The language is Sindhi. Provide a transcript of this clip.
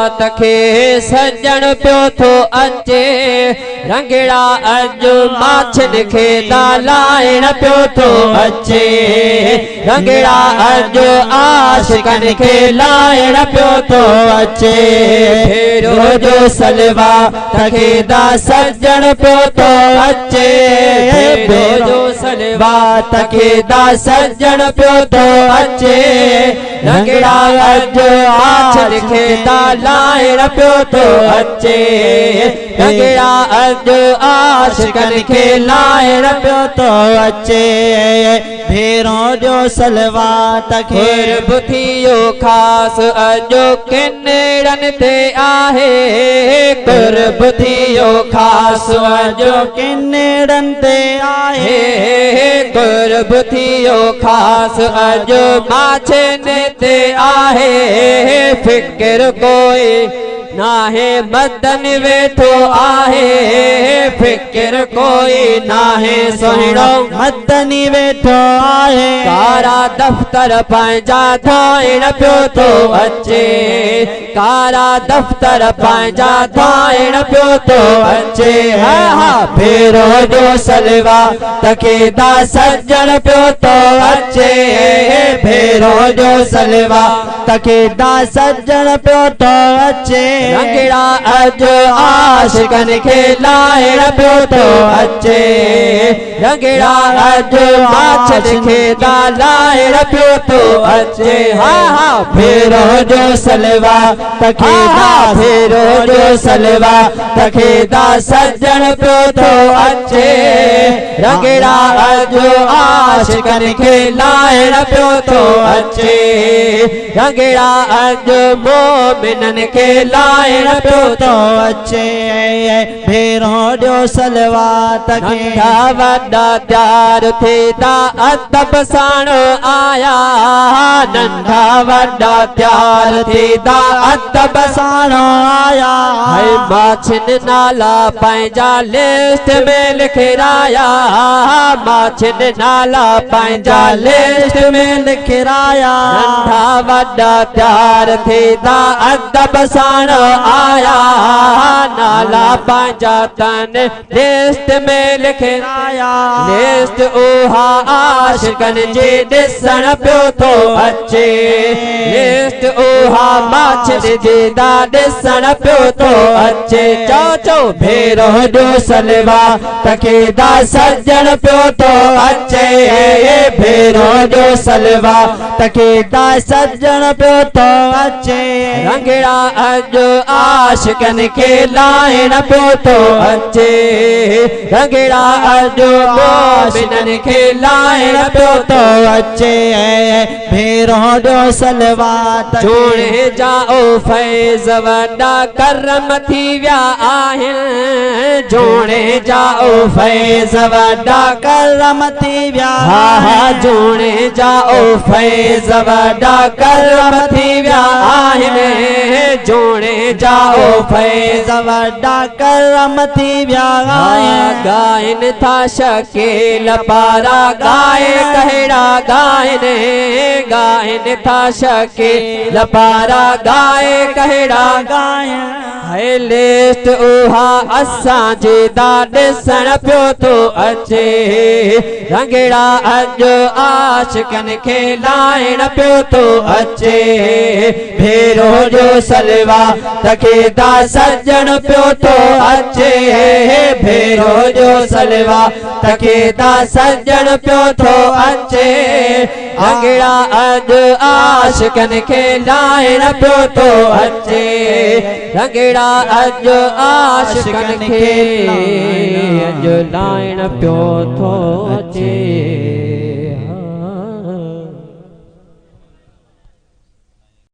سلوات کي سڄڻ پيو ٿو اچي. رنگڙا اڄ ماڇين کي دالائڻ پيو ٿو اچي. رنگڙا اڄ عاشقن کي لائڻ پيو ٿو اچي. ڀيرو جو سلوات کي دا سڄڻ پيو ٿو اچي. ڀيرو جو سلوات کي دا سڄڻ پيو ٿو اچي. رنگڙا اڄ ماڇين کي دا لائڻ پيو ٿو اچي. رنگڙا اڄ عاشقن کي لائڻ پيو ٿو اچي. ڀيرو ڏيو صلوات کي. قرب ٿيو خاص اڄ ڪنڙن تي آهي. قرب ٿيو خاص اڄ ڪنڙن تي آهي. قرب ٿيو خاص اڄ ماڇين تي آهي. فڪر ڪوئي ناهي مدن ويٺو آهي. فڪر ڪوئي ناهي سهڻو مدني ويٺو آهي. ڪارا دفتر پنهنجا ڌوئڻ پيو ٿو اچي. ڪارا دفتر پنهنجا ڌوئڻ پيو ٿو اچي. ها ها ڀيرو جو سلوات کي دا سڄڻ پيو ٿو اچي. ڀيرو جو سلوات کي دا سڄڻ پيو ٿو اچي. رنگڙا اڄ عاشقن کي لائڻ پيو ٿو اچي. رنگڙا اڄ ماڇن کي دا لائڻ پيو ٿو اچي. ها ها ڀيرو جو سلوات کي دا ڀيرو جو سلوات کي دا سڄڻ پيو ٿو اچي. رنگڙا اڄ عاشقن کي لائڻ پيو ٿو اچي. رنگڙا اڄ مومنن کي لائڻ پيو ٿو اچي. ڀيرو ڏيو صلوات کي. ننڍا وڏا تيار ٿيندا ادب ساڻ آيا. ننڍا وڏا تيار ٿيندا ادب ساڻ آيا. هي ماڇين نالا پنهنجا لسٽ ۾ لکرايا. ماڇين نالا پنهنجا لسٽ ۾ لکرايا. ننڍا وڏا تيار ٿيندا ادب ساڻ آيا. نالا پنهنجا تن لسٽ ۾ لکرايا. لسٽ اها عاشقن جي ڏسڻ پيو ٿو اچي. لسٽ اها ماڇين جي دا ڏسڻ پيو ٿو اچي. چئو چئو ڀيرو ڏيو سلوات کي دا سڄڻ پيو ٿو اچي. ڀيرو ڏيو سلوات کي دا سڄڻ پيو ٿو اچي. رنگڙا اڄ عاشقن کي لائڻ پيو ٿو اچي. رنگڙا اڄ مومنن کي لائڻ پيو ٿو اچي. ڀيرو ڏيو صلوات کي. جوڻي جا او فيض وڏا ڪرم ٿي ويا آهن. جوڻي جا او فيض وڏا ڪرم ٿي ويا. ها ها جوڻي جا او فيض وڏا ڪرم ٿي ويا آهن. جوڻي جا او فيض وڏا ڪرم ٿي ويا آهن. ڳائن ٿا شڪيل پارا ڳائي ڪهڙا ڳائن. ڳائن ٿا شڪيل پارا ڳائي ڪهڙا ڳائن. هي لسٽ اها اسان جي دا ڏسڻ پيو ٿو اچي. رنگڙا اڄ عاشقن کي لائڻ پيو ٿو اچي. ڀيرو جو سلوات کي دا سڄڻ پيو ٿو اچي. ڀيرو جو سلوات کي دا سڄڻ پيو ٿو اچي. رنگڙا اڄ عاشقن کي لائڻ پيو ٿو اچي. رنگڙا اڄ عاشقن کي اڄ لائڻ پيو ٿو اچي.